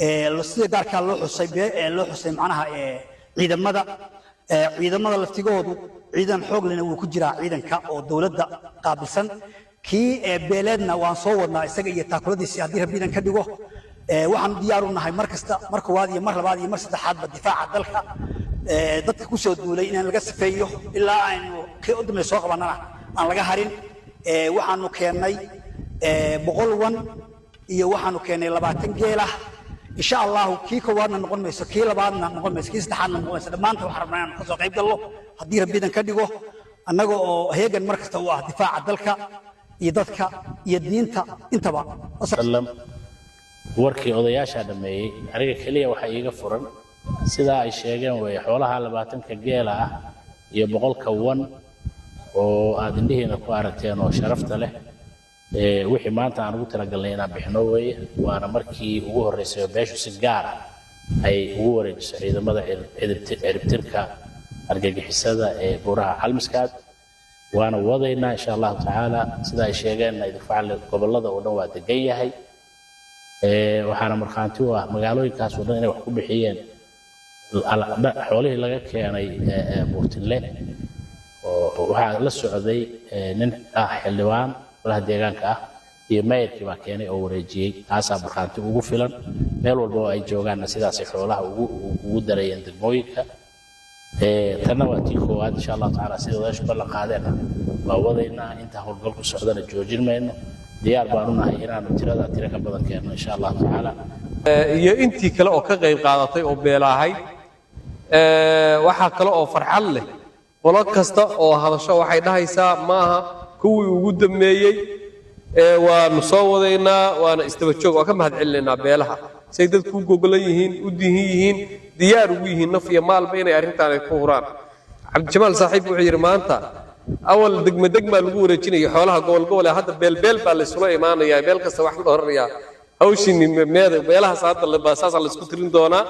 Sida gaarkaa loo xusay, loo xusay macnaha ciidamada, ciidamada laftigoodu ciidan xoog lena wuu ku jiraa, ciidanka oo dowladda qaabilsan. Kii beeleedna waan soo wadnaa isaga iyo taakuladiisii haddii Rabbi idan ka dhigo. Waxaan diyaar u nahay mar kasta, mar koowaad iyo mar labaad iyo mar saddexaadba, difaaca dalka dadka ku soo duulay inaan laga sifeeyo, ilaa aynu kii u dambeeya soo qabannana aan laga harin. Waxaanu keennay 100 wan iyo waxaanu keennay 20 geelah. Insha Allahu kii koowaadna noqon mayso, kii labaadna noqon mayso, kii saddexaadna noqon mayso. Dhammaanta waxaan rabnaa inaanu kasoo qayb gallo haddii Rabbi idan ka dhigo, annaga oo heegan mar kasta u ah difaaca dalka iyo dadka iyo diinta intaba. Warkii odayaashaa dhammeeyey, aniga keliya waxaa iiga furan sidaa ay sheegeen weeye. Xoolaha 20-ka geela ah iyo 100-ka wan oo aad indhihiina ku aragteen oo sharafta leh, wixii maanta aan ugu talagalnay inaan bixino weeye. Waana markii ugu horreysay oo beeshu si gaar ah ay ugu wareejiso ciidamada ciribtirka argagixisada ee buuraha Calmiskaad, waana wadaynaa insha Allahu tacaala. Sida ay sheegeenna, Idinfacle gobollada oo dhan waa degan yahay. Waxaana markhaanti u ah magaalooyinkaas oo dhan inay wax ku bixiyeen xoolihii laga keenay Buurtille, oo waxaa la socday nin ah xildhibaan golaha deegaanka ah iyo maayarkii baa keenay oo wareejiyey. Taasaa markhaanti ugu filan. Meel walba oo ay joogaanna sidaasay xoolaha ugu darayeen degmooyinka. Tanna waa tii koowaad insha Allahu tacaala. Sida odayaashu ballan qaadeenna waa wadaynaa, inta howlgalku socdana joojin mayno. Diyaar baanu nahay inaanu tirada tiro ka badan keenno insha Allahu tacaala. Iyo intii kale oo ka qayb qaadatay oo beelaahayd. Waxaa kale oo farxad leh, qolo kasta oo hadasho waxay dhahaysaa maaha kuwii ugu dammeeyey, waanu soo wadaynaa, waana isdaba joog. Waa ka mahad celinaynaa beelaha say dadku u gogolan yihiin, u dihin yihiin, diyaar ugu yihiin naf iyo maalba inay arrintaan ay ku huraan. Cabdijamaal saaxiib wuxuu yidhi maanta awal degma degmaa lagu wareejinaya xoolaha, gobol gobol, hadda beelbeel baa laysula imaanayaa, beel kasta wax la odhanayaa hawshiini meeda. Beelahaas hadda saasaa laysku tirin doonaa.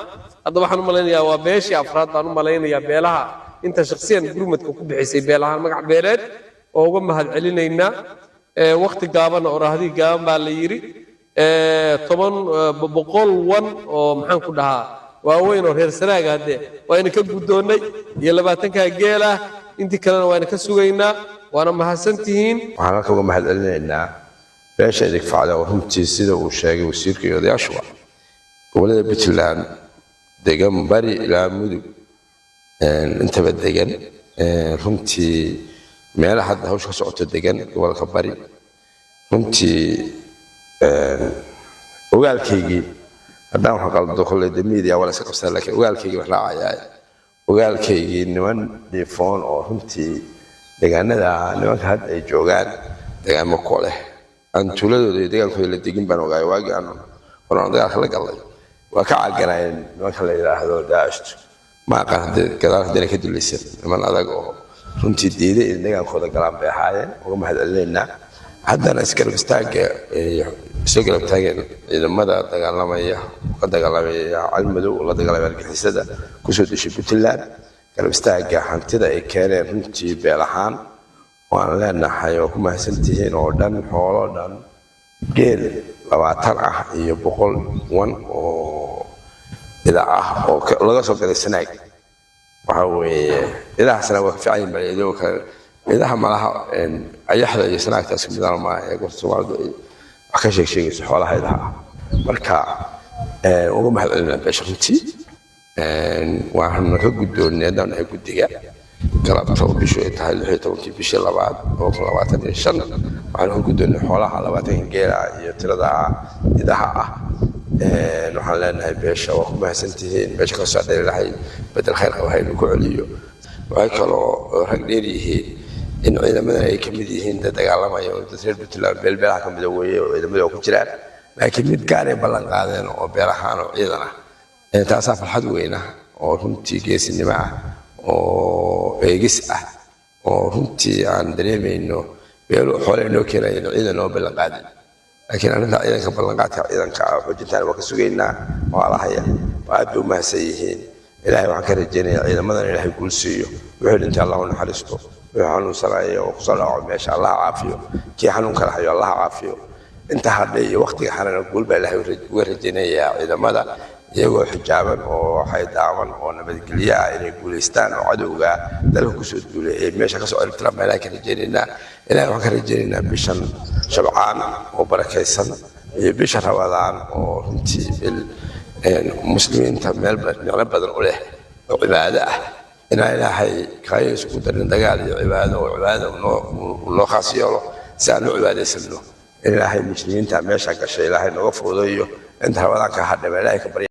Hadda waxaan u malaynayaa waa beeshii afraad baan u malaynayaa beelaha inta shakhsiyan gurmadka ku bixisay beelahaan magac beeleed oo uga mahad celinaynaa. Wakhti gaaban oo raahdii gaaban baa la yidhi, 10 100 wan oo maxaan ku dhahaa waaweyn oo reer Sanaaga haddee waayna ka guddoonnay iyo 20-kaa geel ah, intii kalena waayna ka sugaynaa. Waana mahadsantihiin. Waxaan halka uga mahad celinaynaa beesha Idigfacda oo runtii sida uu sheegay wasiirka iyo odayaashuba gobollada Puntland degan, bari ilaa Mudug intaba degan, runtii meelaha hadda hawsha ka socoto degan gobolka Bari. Runtii ogaalkaygii haddaan wax qaldo kolley de media waa la iska qabsadaa, laakiin ogaalkaygii wax raacayaa. Ogaalkaygii niman dhiifoon oo runtii deegaanada nimanka hadda ay joogaan deegaamo ku leh aan tuuladooda iyo deegaankooda la degin baan ogaay. Waagii aan horaan dagaalka la gallay waa ka caganaayeen nimanka la yidhaahdo Daashtu. Ma aqaan haddee gadaal haddana ka dulaysan, niman adag oo runtii diiday in deegaankooda galaan bay ahaayeen. Uga mahad celinaynaa haddana isgarab istaagga isoo garab taageen ciidamada dagaalamaya, ka dagaalamaya Calmadow oo la dagaalamaya argixisada kusoo deshay Puntland. Garab istaagga hantida ay keeneen runtii beel ahaan waan leenahay oo ku mahadsantihiin, oo dhan xoolo dhan geel 20 ah iyo 100 wan oo ida ah oo laga soo galay Sanaag. Waxa weeye idaha Sanaag waa ka fiican yihiin bal idoo kale idaha malaha ayaxda iyo Sanaagtaas midaan maaha ee goorta Soomaalidu ay wax ka sheeg sheegayso xoolaha idaha ah. Marka uga mahad celinaa beesha runtii, waxaanu ka guddoonnay haddaan nahay guddiga galabta oo bishu ay tahay 16-kii bishii labaad 2025, waxaanu ka guddoonnay xoolaha 20-ka geela iyo tirada idaha ah. Waxaan leenahay beesha waa ku mahadsantihiin. Beesha ka soo dheerilahay bedel khayr qaba haynu ku celiyo. Waxay kaloo rag dheer yihiin in ciidamadan ay ka mid yihiin dad dagaalamaya oo dad reer Puntland beelbeelaha ka mida weeye oo ciidamada ku jiraan, laakiin mid gaar ay ballan qaadeen oo beel ahaan oo ciidan ah. Taasaa farxad weyn ah oo runtii geesinimo ah oo eegis ah oo runtii aan dareemayno beelo xoole noo keenayeen ciidan noo ballan qaadin, laakiin arrinta ciidanka ballanqaadka ciidanka ah xoojintaan waa ka sugaynaa. Waa lahaya, waa aad bay u mahadsan yihiin. Ilaahay waxaan ka rajaynayaa ciidamadan Ilaahay guul siiyo. Wixii dhintay Allah u naxariisto, wixii xanuunsanaya oo kusoo dhaco meesha Allah caafiyo, kii xanuunka lahayo Allah caafiyo. Inta hadhay iyo waqtiga harana guul baa Ilaahay uga rajaynayaa ciidamada, iyagoo xijaaban oo xaydaaban oo nabadgelyo ah inay guulaystaan oo cadowga dalka kusoo duulay ee meesha kasoo ciribtiraan baa Ilahay ka rajaynaynaa. Ilahay waxaan ka rajaynaynaa bishan Shabcaan oo barakaysan iyo bisha Rabadaan oo runtii bil muslimiinta meel micno badan u leh oo cibaado ah, inaan Ilaahay kaayo isku darin dagaal iyo cibaado, oo cibaadada uu noo khaas yeelo si aan u cibaadaysano, in Ilaahay muslimiinta meesha gashay Ilaahay nooga fududeeyo inta Rabadaan ka hadhay baa Ilaahay ka barya.